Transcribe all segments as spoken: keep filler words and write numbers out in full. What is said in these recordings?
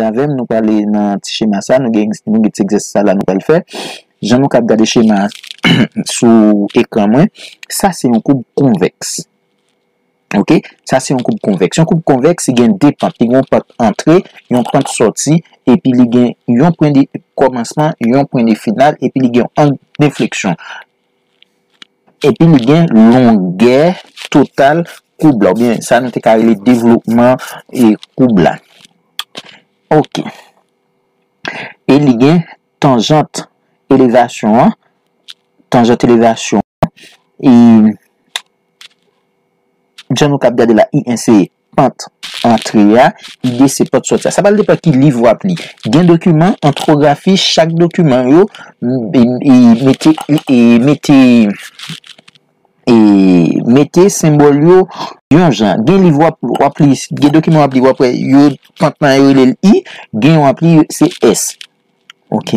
avè m, nou prale nan ti chema sa, nou gen, nou gen ti egzèsis sa la nou pral fè. Jan nou kab gade chema sou ekran mwen, sa se yon koub konvèks. Ok, sa se yon koub konvèks. Yon koub konvèks, li gen de pant. Li gen yon pant antre, yon pant sòti, epi li gen yon pwen de kòmansman, yon pwen de final, epi li gen yon ang denfleksyon. Epi li gen longè total koub la, oubyen sa nou te ka rele devlopman e koub la. Ok. E li gen tanjant elevasyon an, tanjant elevasyon an, e jan nou kab gade la, I en se pant antre a, I de se pant sòti a. Sa pral depann ki liv w ap li. Gen dokiman, an tipografi, chak dokiman yo, e, e, mete, e, mete, e, mete senbòl yo yon jan. Gen liv w ap, w ap li, gen dokiman w ap li, w ap wè yo, pant lan yo rele l I, gen w ap li se S. Ok.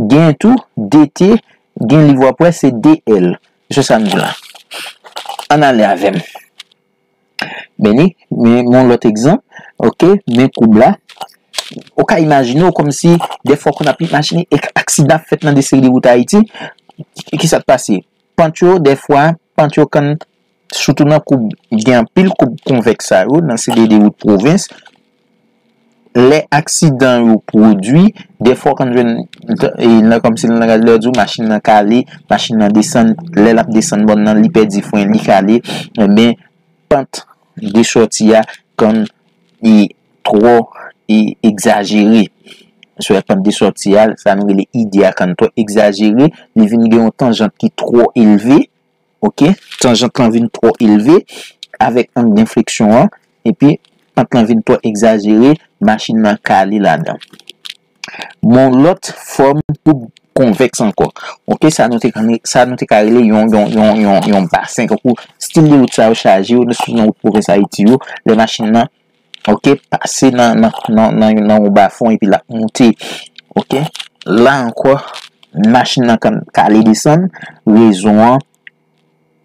Gen tou D T, gen liv w ap wè se D L. Se sa m di la. Ann ale avè m. Men ni, men yon lòt egzanp, ok, men koub la. Ou ka imajine w kòmsi, dèfwa w konn ap imajine, ek-, aksidan ap fèt nan de seri de wout Ayiti. Ki, ki sa k pase? Pant yo, dèfwa, pant yo konn, sitou nan koub, gen anpil koub konvèks sa yo, nan seri de wout pwovens. Lè aksidan yo pwodui, dèfwa w konn jwenn, e, nan, kòmsi nan langaj lè yo di w, machin nan kale, machin nan desann, lè l ap desann bòn nan, li pèdi fren, li kale, enben, pant de sòti a konn, e, twò, e, egzajere. Sou pant de sòti a, sa nou rele I de a konn twò egzajere, li vin gen yon tanjant ki twò elve, ok? Tanjant lan vin twò elve avèk ang denfleksyon an, epi pant lan vin twò egzajere, machin nan kale ladan. Bon, lòt fòm koub konvèks ankò. Ok, sa nou te ka, sa nou te ka rele yon, yon, yon, yon, yon basen, tankou stil de wout sa yo chaje yo, sitou nan wout pwovens Ayiti yo, lè machin nan, ok, pase nan, nan, nan, nan, nan yon bafon epi l ap monte. Ok, la ankò, machin nan ka, kale desann, rezon an,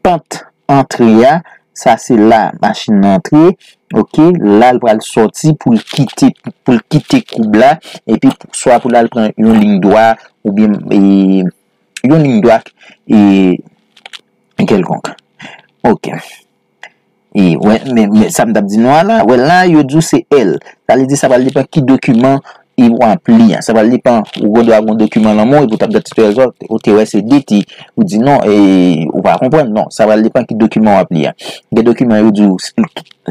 pant antre a, sa se la machin nan antre, ok, la l pral sòti pou l kite, pou l kite koub la, epi swa pou l al pran yon liy dwa, oubyen, e, yon liy dwa, e, kèlkonk. Ok. E, wè, men, men sa m t ap di nou a la, wè la, yo di w se L. Sa vle di sa pral depann ki dokiman e w ap li a. Sa pral depann, ou gen dwa gen yon dokiman nan men w, epi w t ap gade titèl sa, ou te wè se D T. Ou di non, e, ou pa konprann, non. Sa pral depann ki dokiman w ap li a. Gen dokiman yo di w,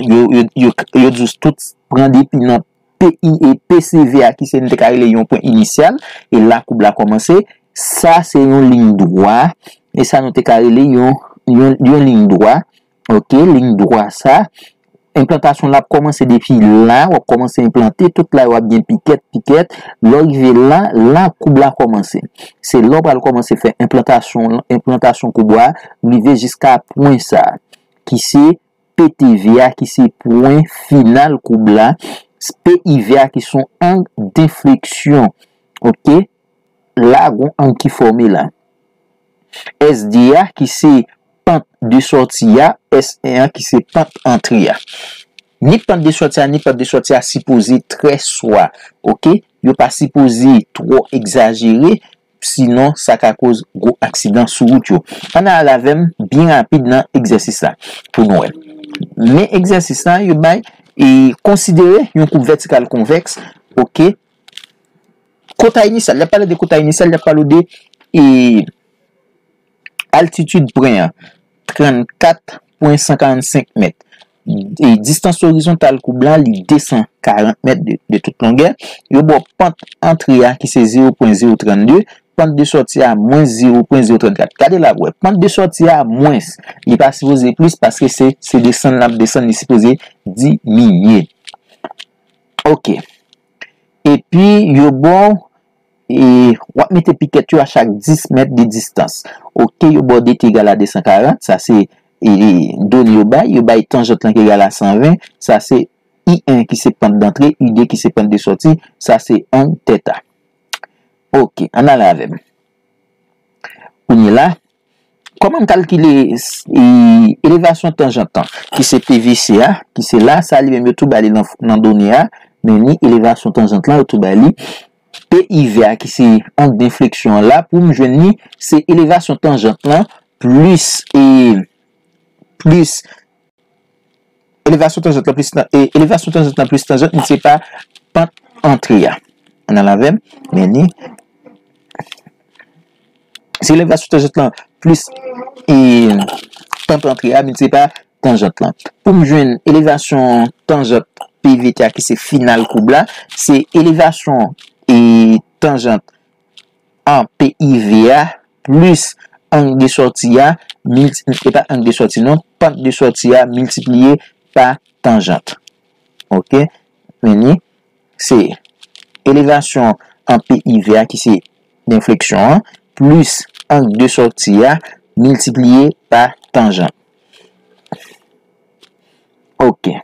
yo, yo, yo, yo di w tout pran depi nan P I, e, P C V a, ki se nou te ka rele yon pwen inisyal, e la koub la kòmanse. Sa se yon liy dwa, e sa nou te ka rele yon, yon, yon liy dwa. Ok, liy dwa sa, enplantasyon l ap kòmanse depi la, w ap kòmanse enplante, tout la w ap gen pikèt, pikèt. Lè w rive la, la koub la kòmanse. Se la w pral kòmanse fè enplantasyon, enplantasyon koub la, rive jiska pwen sa, ki se P T V a, ki se pwen final koub la, P I V a, ki se yon ang denfleksyon. Ok? La, gon ang ki fòme la. S de a, ki se pant de sòti a, S en an, ki se pant antre a. Ni pant de sòti a, ni pant de sòti a sipoze trè swa, ok? Yo pa sipoze twò egzajere, sinon sa ka koz gwo aksidan sou wout yo. Ann al avè m byen rapid nan egzèsis la pou nou wè. Men egzèsis la, yo bay, e konsidere yon koub vètikal konvèks, ok? Kota inisyal, y ap pale de kota inisyal, y ap pale de, e, altitid pwen an, trannkat pwen san karannsenk mèt. E distans orizontal koub la, li de san karant mèt de, de tout longè. Yo ba w pant antre a ki se zewo pwen zewo trannde, pant de sòti a mwens zewo pwen zewo trannkat. Gade la pou w wè, pant de sòti a mwens, li pa sipoze plis paske se, se desann l ap desann, li sipoze diminye. Ok. Epi, yo ba w, e, w ap mete pikèt yo a chak dis mèt de distans. Ok, yo ba w D T egal a de san karant, sa se, e, done yo bay, yo bay tanjant lan ki egal a san ven, sa se I en ki se pant dantre, I de ki se pant de sòti, sa se ang tèt a. Ok, ann ale avè m. Kounye la, kòman m kalkile, e, elevasyon tanjant lan, ki se P V C a, ki se la, sa li menm yo tou ba li nan, nan done a, Men ni elevasyon tanjant lan, yo tou bay li. P I V a, ki se ang denfleksyon an la, pou m jwenn li, se elevasyon tanjant lan plis, e, plis, elevasyon tanjant lan plis tan-, e, elevasyon tanjant lan plis tanjant, li se pa pant antre a. Ann al avè m, men ni, se elevasyon tanjant lan plis, e, pant antre a, men se pa tanjant lan. Pou m jwenn elevasyon tanjant P V T a, ki se final koub la, se elevasyon, e, tanjant an P I V a plis ang de sòti a, milti-, e pa ang de sòti non, pant de sòti a miltipliye pa tanjant. Oke? Men ni, se elevasyon an P I V a, ki se denfleksyon an, plis ang de sòti a miltipliye pa tanjant. Oke.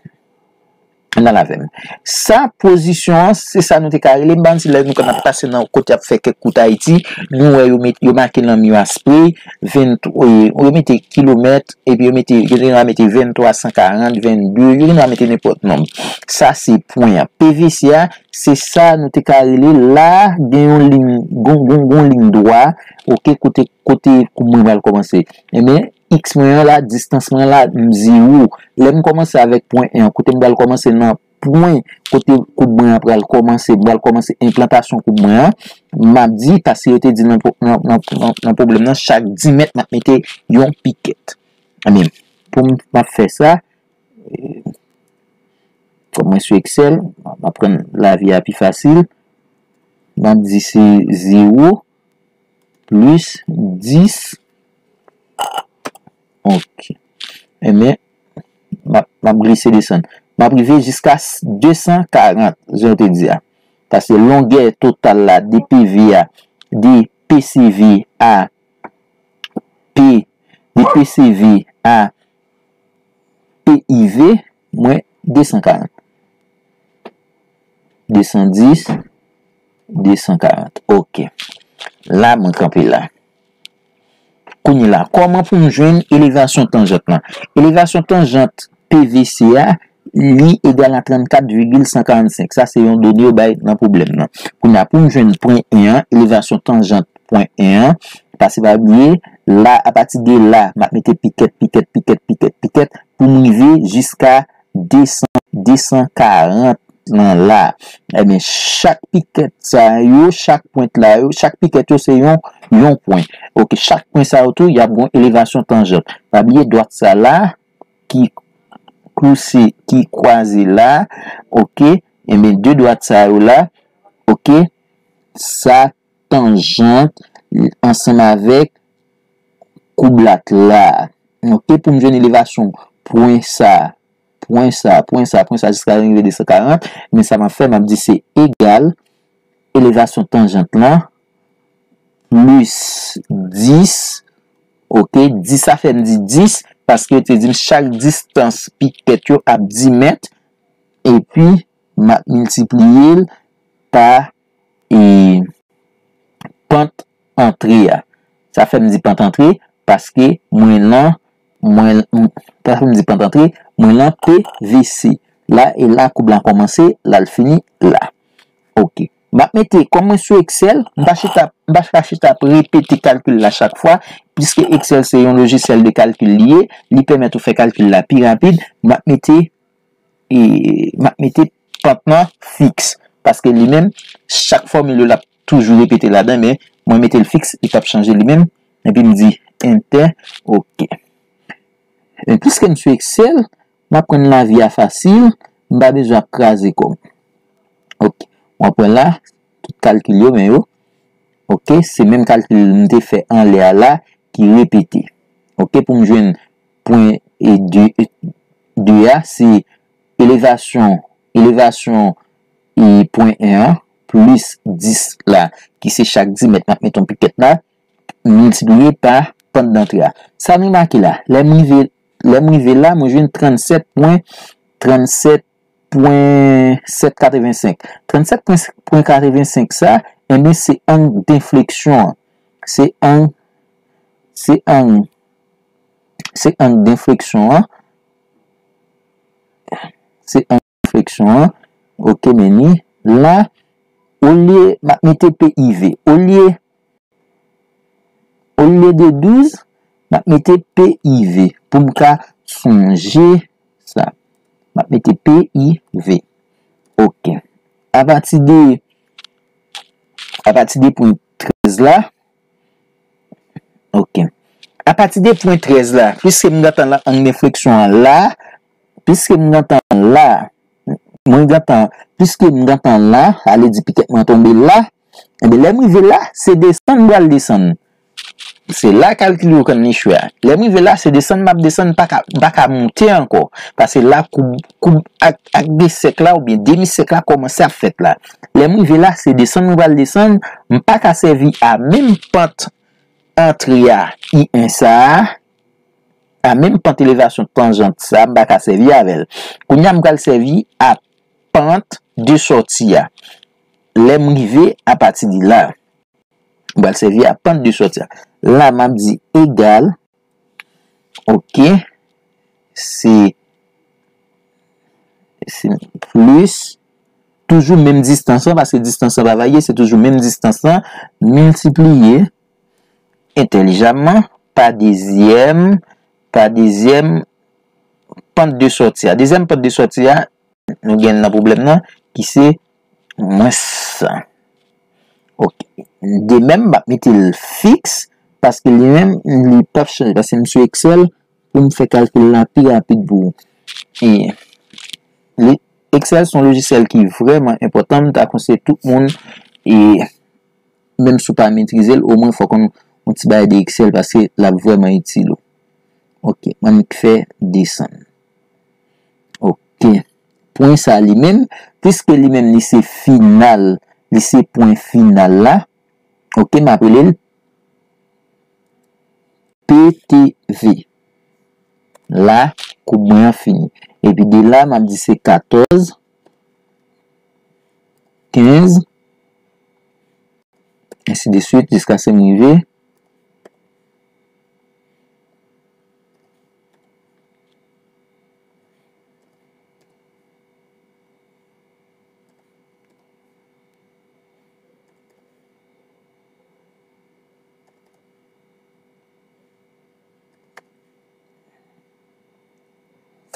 Ann al avè m. Sa, pozisyon an, se sa nou te ka rele. M pa konn si lè nou konn ap pase nan kote y ap fè kèk kout Ayiti, nou wè yo met, yo make nan mi yo aspre, venntwa, yo mete kilomèt, epi yo mete, yo gentan mete venntwa san karant, vennde, yo gentan mete nenpòt nonb. Sa, se pwen an. P V C a, se sa nou te ka rele la, gen yon liy, gon, gon, gon liy dwa, oke, kote, kote koub mwen pral kòmanse. Ebyen, X mwen an la, distans mwen la, m zewo. Lè m kòmanse avèk pwen en an, kote m pral kòmanse nan pwen, kote koub mwen an pral kòmanse, m pral kòmanse enplantasyon koub mwen an, m ap di, paske yo te di nan, nan, nan, nan, nan pwoblèm nan, chak dis mèt, m ap mete yon pikèt. Ebyen, pou m, m ap fè sa, e, kòm mwen sou Excel, m ap rann lavi a pi fasil. M ap di se zewo plis dis. Oke. Ebyen, m ap, m ap glise desann. M ap rive jiska s-, de san karant, jan w te di a. Paske longè total la de P V a, de P C V a, P, de P C V a P I V, mwen, de san karant. De san dis, de san karant. Oke. La, mwen kanpe la. Kounye la, kòman pou m jwenn elevasyon tanjant lan? Elevasyon tanjant P V C a, li egal a trannkat vigil san karannsenk. Sa se yon done yo bay nan pwoblèm nan. Kounye a, pou m jwenn pwen en an, elevasyon tanjant pwen en an, paske pa bliye, la, apati de la, m ap mete pikèt, pikèt, pikèt, pikèt, pikèt, pou m rive jiska de san, de san karant lan la. Ebyen, chak pikèt sa yo, chak pwent la yo, chak pikèt yo se yon, yon pwen. Oke, chak pwen sa yo tou, y ap gon elevasyon tanjant. Pa bliye dwat sa la, ki kwouse, ki kwaze la, oke, ebyen, de dwat sa yo la, oke, sa tanjant ansanm avèk koub lat la. Oke, pou m jwenn elevasyon pwen sa, pwen sa, pwen sa, pwen sa, jiska rive de san karant, men sa m ap fè, m ap di se egal elevasyon tanjant lan plis dis, oke, dis sa fè m di dis, paske yo te di m chak distans pikèt yo ap dis mèt, epi m ap miltipliye l pa, e, pant antre a. Sa fè m di pant antre, paske mwen lan, mwen, m, sa fè m di pant antre, mwen lan P V C. La, e la koub la kòmanse, la l fini la. Oke. M ap mete, kòm mwen sou Excel, m pa chita, m pa ka chita ap repete kalkil la chak fwa, piske Excel se yon lojisyèl de kalkil li ye, li pèmèt ou fè kalkil la pi rapid. M ap mete, e, m ap mete pant lan fiks, paske li menm, chak fòmil yo, l ap toujou repete ladan, men mwen mete l fiks, li p ap chanje li menm, epi m di enter, oke. Men piske m sou Excel, m ap rann lavi a fasil, m pa bezwen ap kraze kò m. Oke. W ap wè la, tout kalkil yo, men yo. Oke, se menm kalkil m te fè anlè a la ki repete. Oke, pou m jwenn pwen e de, e de a, se elevasyon, elevasyon e pwen en an, plis dis la, ki se chak dis mèt m ap mete yon pikèt la, miltipliye pa pant dantre a. Sa m remake la, lè m rive, lè m rive la, mwen jwenn trannsèt pwen, trannsèt pwen sèt katrevensenk. Trannsèt pwen katrevensenk sa, enben, se ang denfleksyon an. Se ang, se ang, se ang denfleksyon an. Se ang denfleksyon an. Ok, men ni la, olye, m ap mete P I V. Olye, olye de douz, m ap mete P I V pou m ka sonje sa. M ap mete P I V. Ok. Apati de, apati de pwen trèz la, Ok. Apati de pwen trèz la, piske m gentan nan ang enfleksyon an la, piske m gentan la, mwen gentan, piske m gentan la, sa vle di pikèt mwen tonbe la, enben, lè m rive la, se desann m pral desann. Se la kalkil yo konn li chwe a. Lè m rive la, se desann m ap desann, m pa ka, m pa ka monte ankò. Paske la, koub, koub ak, ak de sèk la, oubyen demi sèk la, kòmanse ap fèt la. Lè m rive la, se desann mwen pral desann, m pa ka sèvi a menm pant antre a I en sa a, a menm pant elevasyon tanjant sa a, m pa ka sèvi avè l. Kounye a, m pral sèvi a pant de sòti a. Lè m rive apati de la, m pral sèvi a pant de sòti a. La, m ap di egal, ok, se, se plis, toujou menm distans lan, paske distans lan pa varye, se toujou menm distans lan, miltipliye entèlijamman pa dezyèm, pa dezyèm pant de sòti a. Dezyèm pant de sòti a, nou gen nan pwoblèm nan, ki se mwens sa. Ok. De menm, m ap mete l fiks, paske li menm, li p ap chanje. Paske m sou Excel, pou m fè kalkil la pi rapid pou ou. E, li, Excel se yon lojisyèl ki vrèman enpòtan. M ta konseye tout moun, e, menm si w pa metrize l, omwen fò w konn yon ti bagay de Excel paske l ap vrèman itil ou. Ok, m annik fè desann. Ok. Pwen sa li menm, piske li menm li se final, li se pwen final la. Ok, m ap rele l P T V. La, koub mwen an fini. Epi de la, m ap di se katòz, kenz, ensi de swit, jiskaske m rive.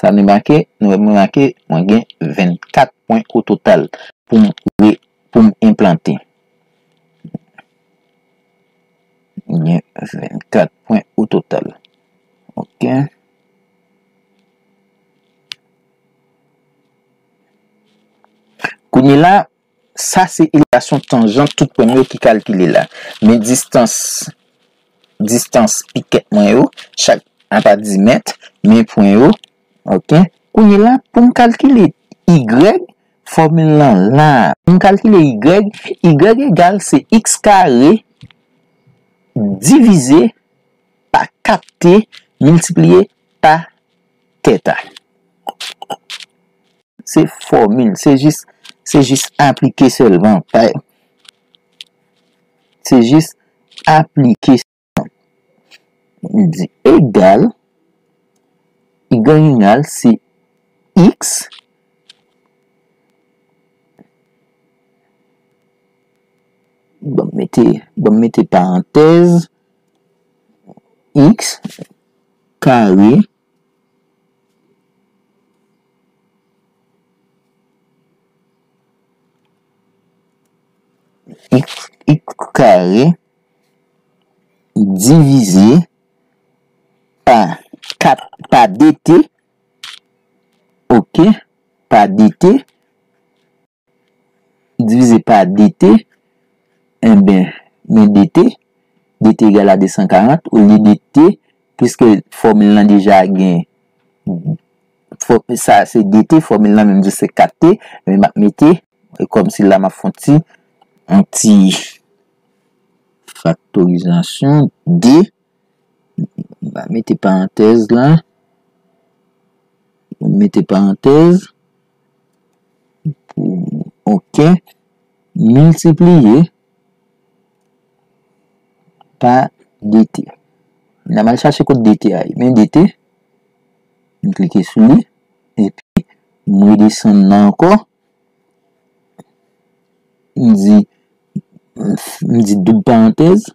Sa nou make, nou wè mwen make, mwen gen vennkat pwen o total pou m, pou m enplante. Gen vennkat pwen o total. Ok. Kounye la, sa se elevasyon tanjant tout pwen yo ki kalkile la. Men distans, distans pikèt mwen yo, chak apa di mèt, men pwen yo, ok. Kounye la, pou m kalkile Y, fòmil lan la. Pou m kalkile Y, Y egal se x kare divize pa kat T miltipliye pa tèta. Se fòmil, se jis, se jis aplike sèlman. Pa, se jis aplike. Di egal, Y egal se x. Ban m mete, ban m mete parantèz, x kare, x, x kare divize pa kat, pa de T, ok, pa de T, divize pa de T, enben, men de T, de T egal a de san karant, olye de T, piske fòmil lan deja gen, fò-, sa se de T, fòmil lan menm di se kat T, men m ap mete, e kòmsi la m ap fè yon ti, yon ti faktorizasyon, de, m ap mete parantèz la, m mete parantèz, pou, ok, miltipliye pa de T. N a mal chache kot de T a ye. Men de T, m klike sou li, epi m redesann nan ankò, m di, m di doub parantèz,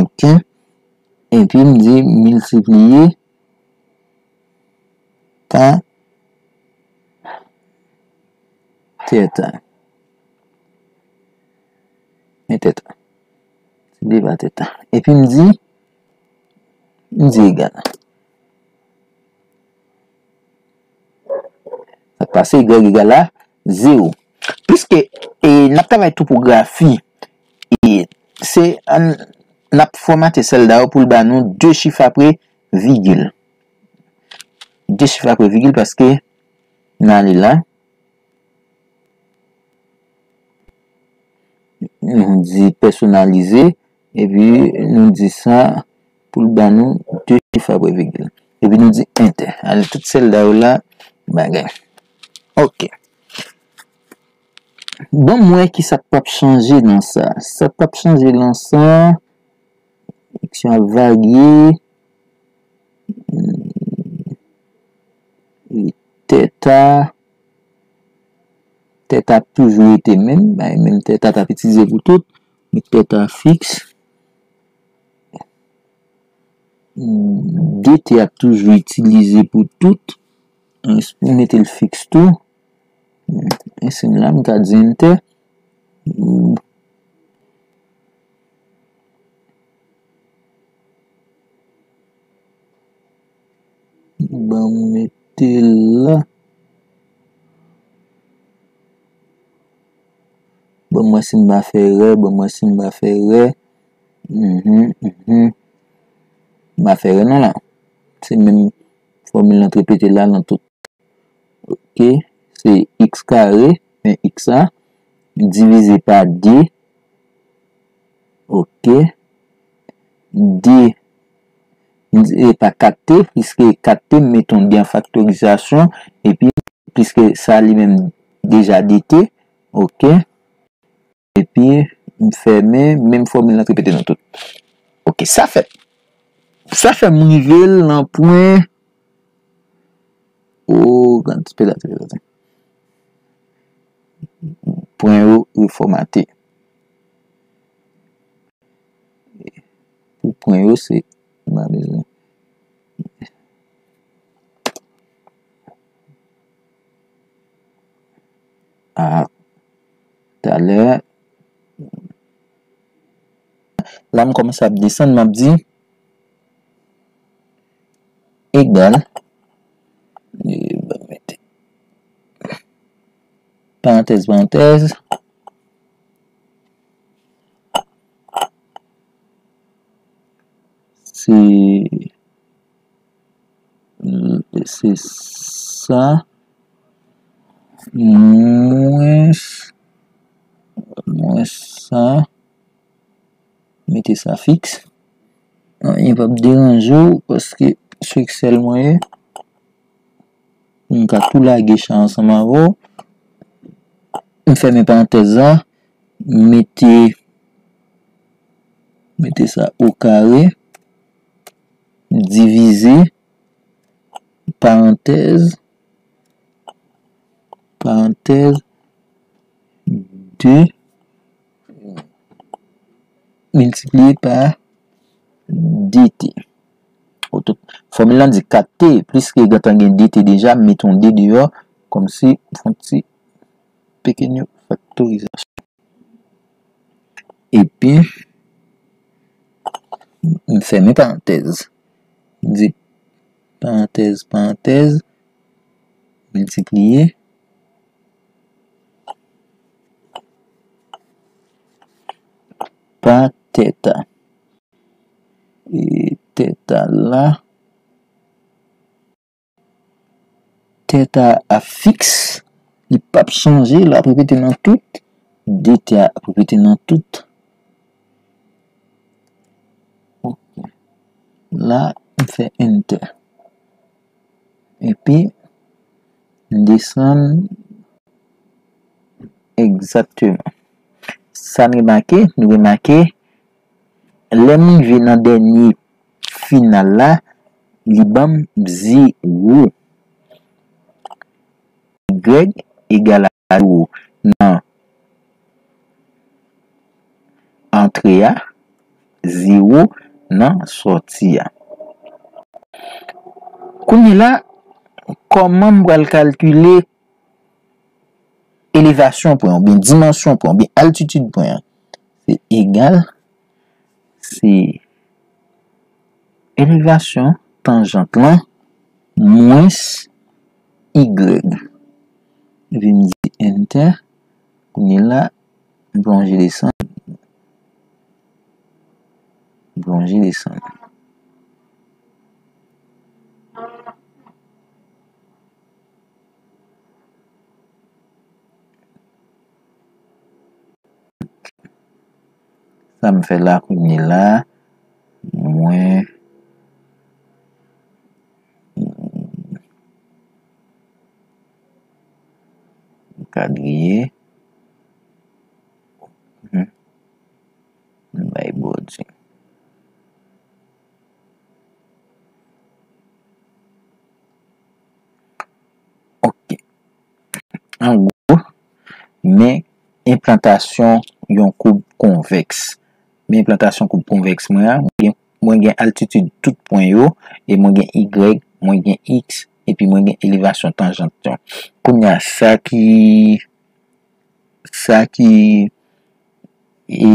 ok, epi m di miltipliye pa teta. Men teta. Miltipliye pa teta. Epi m di, m di egal. Sa k pase, y egal a zewo. Piske, e, n ap travay topografi, e, se, an, n ap fòmate sèl da yo pou l ba nou de chif apre vigil. De chif apre vigil paske n ale la. Nou di pèsonalize, epi nou di sa pou l ba nou de chif apre vigil. Epi nou di enter. Ale tout sèl da yo la, bagay. Ok. Bon, m wè ki sa k p ap chanje nan sa. Sa k p ap chanje nan sa, X yo ap varye. Hmm. E teta, teta ap toujou rete menm, bay menm teta t ap itilize pou tout, men teta fiks. Hmm, dt ap toujou itilize pou tout. Mete l fiks tou. Ensi m la, m ka di enter. Ban m mete l la. Ban m wè si m pa fè erè, ban m wè si m pa fè erè. Mhm, mhm. M pa fè erè non la. Se menm fòmil lan t repete la nan tout. Ok, se x kare, men x la, divize pa de. Ok, de, e pa kat t, piske kat t, m mete yon de an faktorizasyon, epi, piske sa li menm deja dt, ok. Epi, m fèmen, menm fòmil lan repete nan tout. Ok, sa fèt. Sa fè m rive l nan pwen. O, gad ti peda, ti peda. Pwen yo refòmate. Pou pwen yo, se, m pa bezwen. A, talè. La, m kòmanse ap desann, m ap di egal. E, ban m mete parantèz, parantèz. Se, se sa. Mwens, mwens sa. Mete sa fiks. Anyen p ap deranje w, paske sou Excel mwen ye. M ka tou lage chay ansanm avè w. M fèmen parantèz la. Mete, mete sa o kare. Divize. Parantèz. Parantèz. De. Miltipliye pa dt. Oto-, fòmil lan di kat t, pliske gentan gen dt deja, m mete yon de deyò, kòmsi m fè yon ti pekenyo faktorizasyon. Epi, m fèmen parantèz. M di parantèz, parantèz, miltipliye pa teta. E teta la, teta a fiks, li p ap chanje, l ap repete nan tout, dt a ap repete nan tout. Ok. La, m fè enter. Epi, m desann egzakteman. Sa n remake, nou remake, lè m rive nan dènye final la, li ban m zewo. Y egal a zewo. nan antre a, zewo nan sòti a. Kounye la, kòman m pral kalkile elevasyon pwen an, oubyen dimansyon pwen an, oubyen altitid pwen an? Se egal, se elevasyon tanjant lan mwens y. Epi m di enter. Kounye la, m plonje desann. M plonje desann. Sa m fè la kounye la, mwen kadriye. Hmm. M bay bòdi. Ok. An gwo, men enplantasyon yon koub konvèks. Men enplantasyon koub konvèks mwen an, mwen gen, mwen gen altitid tout pwen yo, e mwen gen y, mwen gen x, epi mwen gen elevasyon tanjant yo. Kounye a, sa ki, sa ki, e,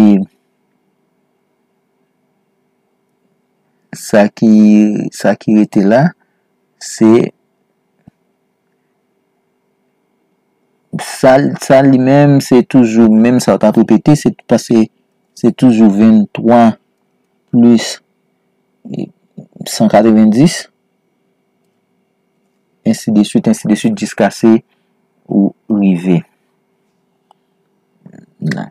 sa ki, sa ki rete la, se sa, sa li menm, se toujou menm sa w t ap repete, se paske se toujou venntwa plis san katrevenndis, ensi de swit, ensi de swit, jiskase ou rive la.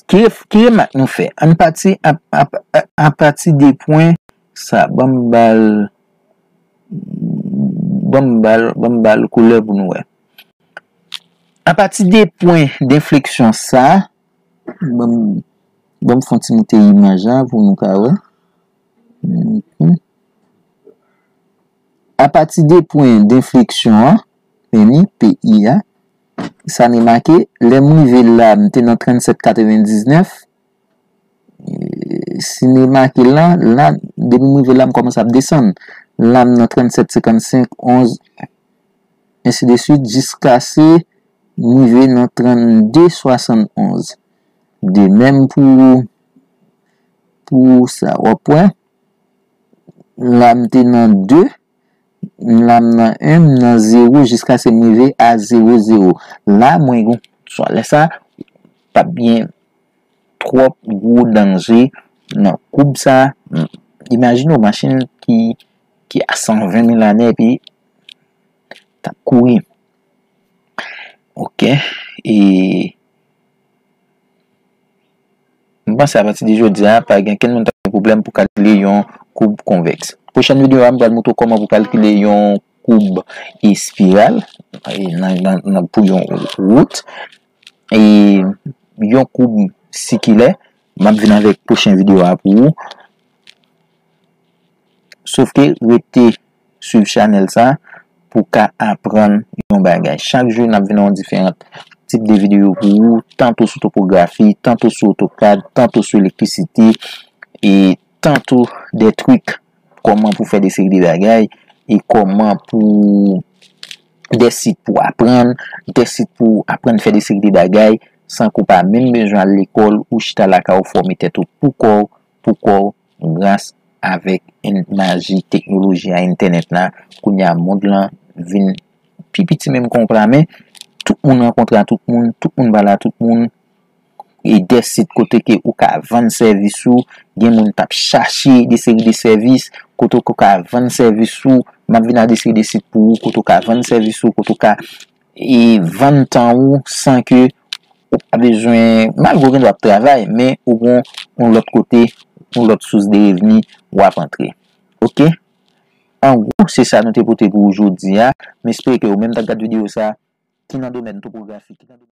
Ki, ki remak nou fè? Ann pati a, a, a, apati de pwen sa, ban m ba l, ban m ba l, ban m ba l koulè pou nou wè. Apati de pwen denfleksyon sa, ban m, ban m fè yon ti moute imaj la pou nou ka wè. Mhm. Apati de pwen denfleksyon an, meni, P I a, sa n remake, lè m rive la, m te nan trannsèt katrevendiznèf, e, si n remake la, la, depi m rive la, m kòmanse ap desann. La, m nan trannsèt senkannsenk, onz, ensi de swit, jiskase m rive nan trannde swasannonz. De menm pou, pou sa, w ap wè. La, m te nan de, la, m nan en, m nan zewo, jiskase m rive a zewo zewo. La, mwen gen, swa lè sa, p ap gen twòp gwo danje nan koub sa. Imajine w machin ki, ki a san ven mil ane, epi t ap kouri. Ok. E m panse apati de jodi a, pa gen kenn moun t ap gen pwoblèm pou kalkile yon koub konvèks. Pwochèn videyo a, m pral montre w kòman pou kalkile yon koub espiral, e nan, nan, nan, pou yon wout. E yon koub sikilè. M ap vin avèk pwochen videyo a pou ou. Sofke rete swiv chanèl sa pou w ka aprann yon bagay. Chak jou, n ap vin yon diferan tip de videyo pou ou, tanto sou topografi, tanto sou AutoCAD, tanto sou elektrisite, e tanto de trik, kòman pou fè de seri de bagay, e kòman pou de sit pou aprann, de sit pou aprann fè de seri de bagay, san ke w pa menm bezwen al lekòl, ou chita lakay ou fòme tèt ou pou kò w, pou kò w, gras avèk en-, maji teknoloji a entènèt la, kounye a mond lan vin pi piti menm kon w pa, men tout moun rankontre a tout moun, tout moun pale a tout moun, e de sit kote ke ou ka vann sèvis ou, gen moun t ap chache de seri de sèvis, kote ou ka vann sèvis ou, m ap vin a de seri de sit pou ou, kote ou ka vann sèvis ou, kote ou ka, e, vann tan ou san ke ou pa bezwen, malgre w gen dwa ap travay, men ou gen yon lòt kote, yon lòt sous de revni w ap antre. Ok? An gwo, se sa nou te pote pou ou jodi a. M espere ke ou menm t ap gad videyo sa, ki nan domèn topografi, ki nan domèn